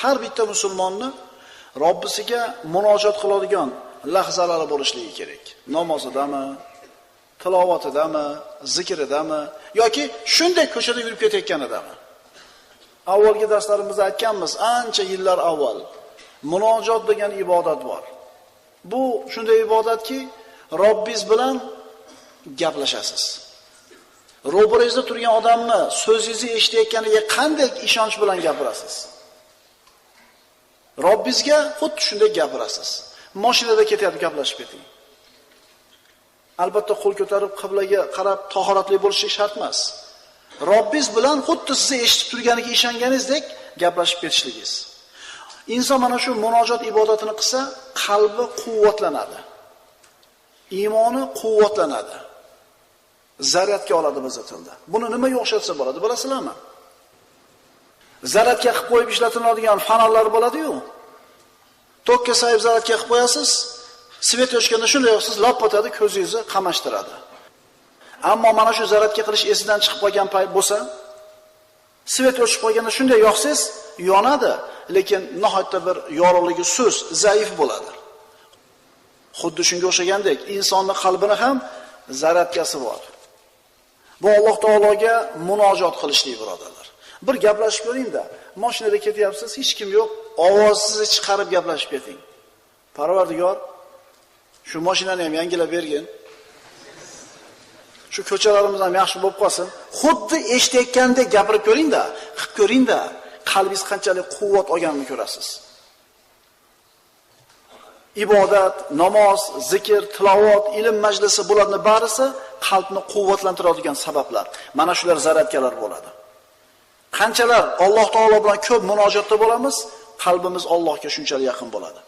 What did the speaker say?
Har bitta musulmonni Robbisiga munojot qiladigan lahzalari bo'lishligi kerak. Namozidami, tilovatidami, zikridami yoki shunday ko'chada yurib ketayotganidami? Avvalgi darslarimizda aytganmiz, ancha yillar avval munojot degan ibodat bor. Bu shunday ibodatki, Robbingiz bilan gaplashasiz. Ro'baringizda turgan odamni so'zingizni eshitayotganiga qanday ishonch bilan gapirasiz? Robbingizga xuddi shunday gapirasiz. Mashinada ketyapti, gaplashib keting. Albatta qo'l ko'tarib qiblaga qarab tahoratli bo'lishi shart emas. Robbingiz bilan xuddi sizni eshitib turganiga ishonganingizdek gaplashib ketishligingiz. Inson mana shu munojot ibodatini qilsa, qalbi quvvatlanadi. Iymoni quvvatlanadi. Zaryadga oladi bizda tilda. Buni nimaga o'xshatsa bo'ladi, bilasizlarmi? Zaryadga qilib qo'yib ishlatiladigan fonarlar bo'ladi-yu. Tokka sayib zaryadga qilib qo'yasiz, svet o'chganda shunday yoqsiz, lop otadi, ko'zingizni qamashtiradi. Ammo mana shu zaryadga qilish esidan chiqib qolgan payt bo'lsa, svet o'chib qolganda shunday yoqsiz, yonadi, lekin nihoyatda bir yorug'ligi sust, zaif bo'ladi. Xuddi shunga o'xshagandek, insonning qalbini ham zaryadkasi bor. Bu Alloh taologa munojot qilishlik, birodarlar. Bir gaplashib ko'ring-da, mashinada ketyapsiz, hech kim yo'q, ovozingizni chiqarib gaplashib keting. Parvardigor, shu mashinani ham yangilab bergin. Shu ko'chalarimiz ham yaxshi bo'lib qolsin. Xuddi eshitayotgandek gapirib ko'ring-da, qilib ko'ring-da, qalbingiz qanchalik quvvat olganini ko'rasiz. Ibodat, namoz, zikr, tilovat, ilm majlisi bularning barisi qalbni quvvatlantiradigan sabablar. Mana shular zaryadkalar bo'ladi. Qanchalar Alloh taolo bilan ko'p munojotda bo'lamiz, qalbimiz Allohga shunchalik yaqin bo'ladi.